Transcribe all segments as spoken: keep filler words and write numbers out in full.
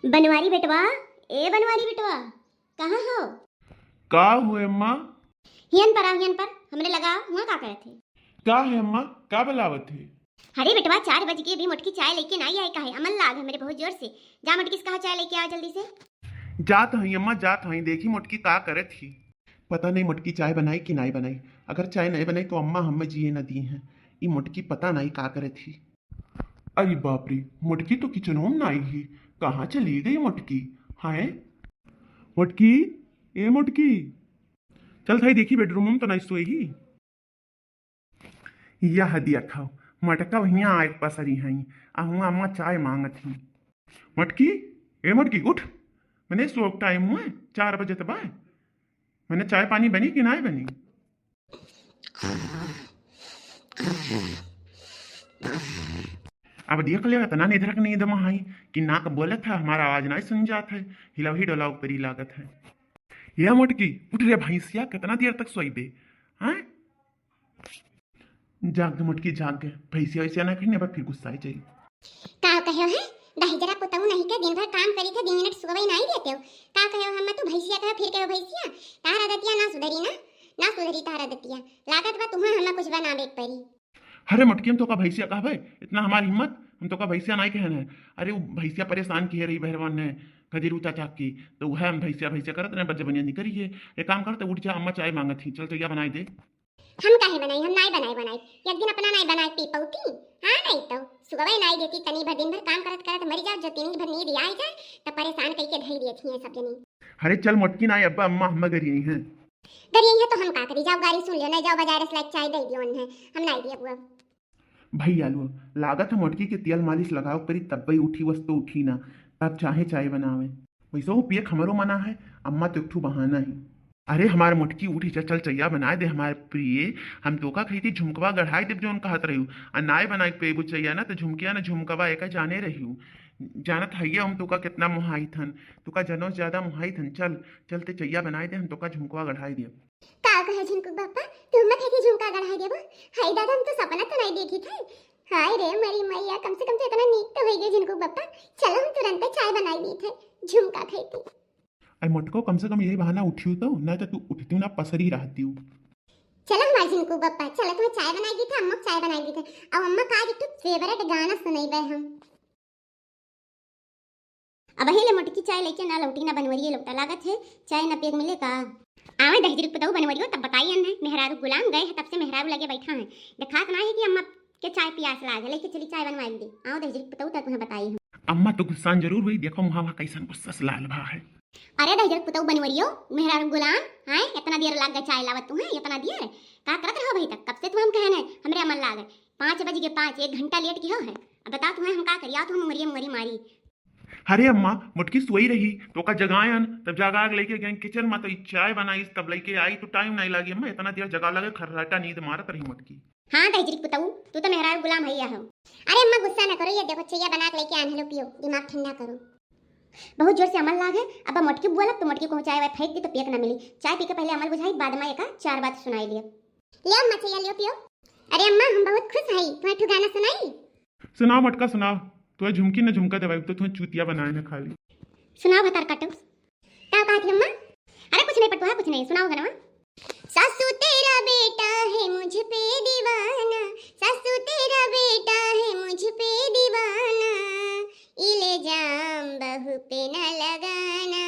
बनवारी बेटवा, ए बनवारी बेटवा, कहाँ हो? का हुए अम्मा? हियन पर आओ, हियन पर, हमरे लगा, हुआ का करत है? का है अम्मा, का बलावत है? अरे बेटवा, चार बज गए, अभी मोटकी चाय लेके नाई आए का है? अमल लाग है हमरे बहुत जोर से। जा मोटकी से कहा चाय लेके आ जल्दी से। जात हई अम्मा, जात हई, देखी मोटकी का करत ही। पता नहीं मोटकी चाय बनाई कि नाई बनाई। अगर चाय नहीं बनाई तो अम्मा हमें जिए न दी हैं। ई मोटकी पता नहीं का करत ही। अरे बाप रे, मोटकी तो किचनो में नाई ही, कहाँ चली गई मोटकी? हाय मोटकी, ए मोटकी, चल थाई देखी bedroom में तो नाई सोई ही। यह दिया खाओ, मटका वहियाँ आए पसरी हई, आ हुआ अम्मा चाय मांगत ही। मटकी, ए मटकी, उठ, मने सो time हुए, चार बजे त बा, मने चाय पानी बनी कि नाय बनी? अब देख ले, इतना निधरक नींद में हई कि नाक बोलत है, हमारा आवाज नाय सुन जात है, हिलौही डोलाव परी लागत है। ये मोटकी, उठ रे भैंसिया, कितना देर तक सोइबे? हैं? जाग गे मोटकी, जाग गे, भैंसिया वैसिया ना खरीदने पर फिर गुस्सा आ जाई। का कहो है? दहिजरा पुतऊ नहीं के दिन भर काम करी थे, दिन मिनट सुगवई नाई देते हो। का कहो हम तू भैंसिया कहो, फिर कहो भैंसिया? तारा दतिया ना सुधरी ना, ना सुधरी तारा दतिया। लागत बा तुम्हें हमें कुछ बनावे के परी। अरे मटकी, हम तोका भैंसिया कहबे? इतना हमार हिम्मत, हम तोका भैंसिया नाई कहन है। अरे वो भैंसिया परेशान किहे रही बहरवन ने, खजरू चाचा की, तो वह हम भैंसिया भैंसिया करत रहे, बज्जे बनिया निकरी है। एक काम करते, उठ जा, अम्मा चाय मांगत ही, चल चैया बनाई दे। हम काहे बनाई, हम नाई बनाई बनाई, एक दिन अपना नाई बनाई पी पौती। हाँ नहीं तो सुगवे नाई देती, तनी भर दिन भर काम करत करत मरी जाओ, जो तीन भर नींद आई जाए तो परेशान कई के धई दिए थी सब जनी। अरे चल मोटकी, नाई अब्बा अम्मा हम्मा गरियई हैं। गरियई है तो हम का करी, जाओ गारी सुन लियो, नहीं जाओ बाजार से लाइक चाय दे दियो उन्हें, हम नाई दिए बुआ। भैया लो, लागत है मोटकी के तेल मालिश लगाओ परी, तब भाई उठी, वस तो उठी ना, तब चाहे चाय बनावे। वैसे वो पिए हमरो मना है, अम्मा तो एक ठू बहाना है। अरे हमार मोटकी उठी जा, चल चैया बनाए दे हमार प्रिय, हम तोका कही थी झुमकवा गढ़ाई देब जौन कहत रही, आ नाय बनाई पेबू चैया ना तो झुमकिया ना झुमकवा एका जाने रही। जानत हइया हम तोका कितना मोहाई थन, तोका जनो ज्यादा मोहाई थन। चल, चलते चैया बनाए दे, हम तोका झुमकवा गढ़ाई देब। का कहे झिनकू बापा, तू मत है कि झुमका गढ़ाई देबो? हाय दादा, हम तो सपना तो नहीं देखी थे। हाय रे मरी मैया, कम से कम तो इतना नीक तो होई गई झिनकू बापा। चलो हम तुरंत चाय बनाई दी थे, झुमका खाई थी। आई मोटको, कम से कम यही बहाना उठियो तो, ना तो तू उठती ना पसरी रहती हूँ। चलो हमारे झिनकू बापा, चलो तुम्हें चाय बनाई दी थे, अम्मा को चाय बनाई दी थे। अब अम्मा का आज एक ठो favourite गाना सुनाई बे हम। अब ले मोटकी चाय लेके ना लौटी, ना बनवरिए लौटा। लागत है चाय ना पेग मिले का। आवे दहिजरी पुतऊ बनवरियो तब बताई अन है। मेहरारू गुलाम गए है, तब से मेहरारू लगे बैठा है। देखात ना है कि अम्मा के चाय पियास लाग है, लेके चली चाय बनवाई दे। आओ दहिजरी पुतऊ तब तुम्हें बताई हम। अम्मा तो गुस्सान जरूर हुई, देखो मुहावा कैसन गुस्सा से लाल भा है। अरे दहिजरी पुतऊ बनवरियो, मेहरारू गुलाम, हैं? इतना देर लाग गए चाय लावत तुम्हें, इतना देर का करत रहो भाई तक? कब से तुम्हें हम कहने, हमरे अमल लाग है। पाँच बज गए, पाँच, एक घंटा late की हो है। अब बताओ तुम्हें हम का करी, आओ तुम मुंगरिया मुंगरी मारी। अरे अम्मा, मोटकी सोई रही, तो ओका जगायन, तब जगा के लेके गए kitchen में, तो ई चाय बनाई, तब लेके आई, तो time नहीं लागी अम्मा, इतना देर जगा लगे, खर्राटा नींद मारत रही मोटकी। हाँ दहिजरी पुतऊ, तू तो मेहरारू गुलाम है हो। अरे अम्मा गुस्सा ना करो, ये देखो चैया बना के लेके आन, लो पियो, दिमाग ठंडा करो। बहुत जोर से अमल लाग है, अब मोटकी बोलब तो मोटकी को चाय वाय फेंक दी तो पियक ना मिली। चाय पी के पहले अमल बुझाई, बाद में एका चार बात सुनाई दिए। लियो अम्मा चैया, लियो पियो। अरे अम्मा, हम बहुत खुश हई, तुम्हें ठू गाना सुनाई? सुनाओ मटका, सुनाओ। तुम्हें झुमकी न झुमका देवाई, तो तुम्हें चूतिया बनाए न खाली। सुनाओ भतार काटो। का कहत ही अम्मा? अरे कुछ नहीं पटुआ, कुछ नहीं, सुनाओ गनवा। सासू तेरा बेटा है मुझ पे दीवाना, सासू तेरा बेटा है मुझ पे दीवाना, इल्जाम बहू पे न लगाना,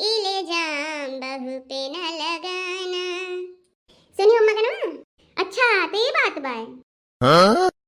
इल्जाम बहू पे न लगाना। सुनियो अम्मा गनवा। अच्छा, तो ये बात बाय। हाँ?